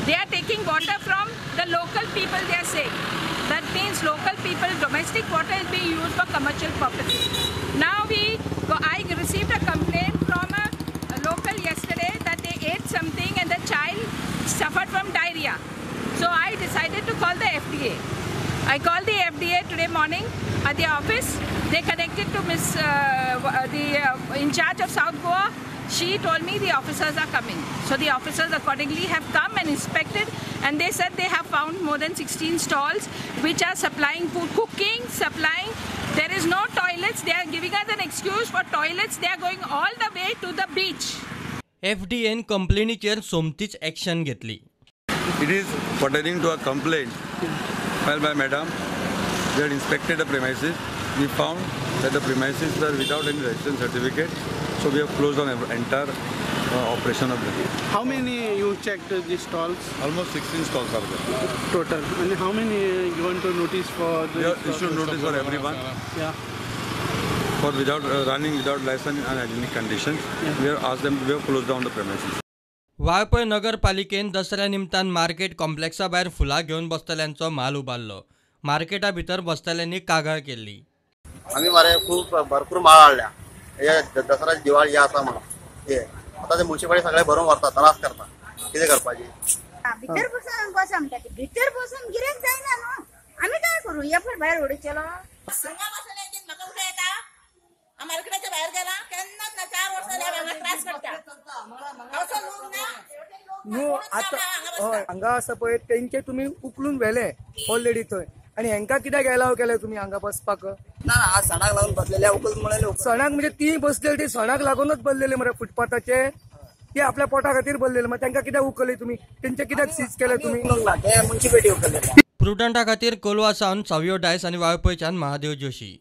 They are taking water from the local people, they are saying. That means local people, domestic water is being used for commercial purposes. Now I received a complaint from a local yesterday that they ate something and the child suffered from diarrhea. So I decided to call the FDA. I called the FDA today morning at the office. They connected to Miss the in charge of South Goa. She told me the officers are coming. So the officers accordingly have come and inspected, and they said they have found more than 16 stalls which are supplying food, cooking, supplying. There is no toilets. They are giving us an excuse for toilets. They are going all the way to the beach. FDA कंप्लेनीचेर सोमतीच action घेतली. It is pertaining to a complaint filed by madam. We had inspected the premises. We found that the premises were without any registration certificate, so we have closed down entire operation of them. How many you checked these stalls? Almost 16 stalls are there. Total. And how many you want to notice for? We have issued notice for everyone. Yeah. For without running without license and hygienic conditions, yeah. We have asked them. We have closed down the premises. Valpoi नगरपालिकेन दसऱ्या निमतान market कॉम्प्लेक्सा भायर फुलां घेवन बसतल्यांचो माल उबारलो. मार्केटा भितर बसतल्यांनी कागाळ केल्ली. आमी मरे खूब भरपूर माल हाडल्या, हे दसऱ्याची दिवाळी हे आसा म्हणून हे आतां ते मुन्सिपालिटी सगळे भरून व्हरता, त्रास करता, कितें करपाचें? भितर बसून बस म्हणटा, भितर बसून गिरेक जायना न्हू, आमी काय करूं? हे पण भायर उडयचेलो. हांगा बसले म्हाका उठो येता, मार्केटाच्या भायर गेला केन्नाच ना, 4 वर्सां हांगा त्रास करता. असो लोक ना न्हू. आतां हय हांगा आसा पळय तेंचे तुमी उखलून व्हेले ऑलरेडी थंय, आनी हेंका कित्याक एलाव केलें तुमी हांगा बसपाक? ना आज सणाक लागून बसलेले उखल म्हणले. सणाक म्हणजे ती बसलेली ती सणाक लागूनच बसलेले मरे फुटपाथाचे, ते आपल्या पोटा खातीर बसलेले, मग तांकां कित्याक उखलले तुमी? तेंचे कित्याक सीज केले तुमी? मुन्सिपालिटी उखलले. प्रुडंटा खातीर कोलवा सावन सावियो डायस आनी वाळपयच्यान महादेव जोशी.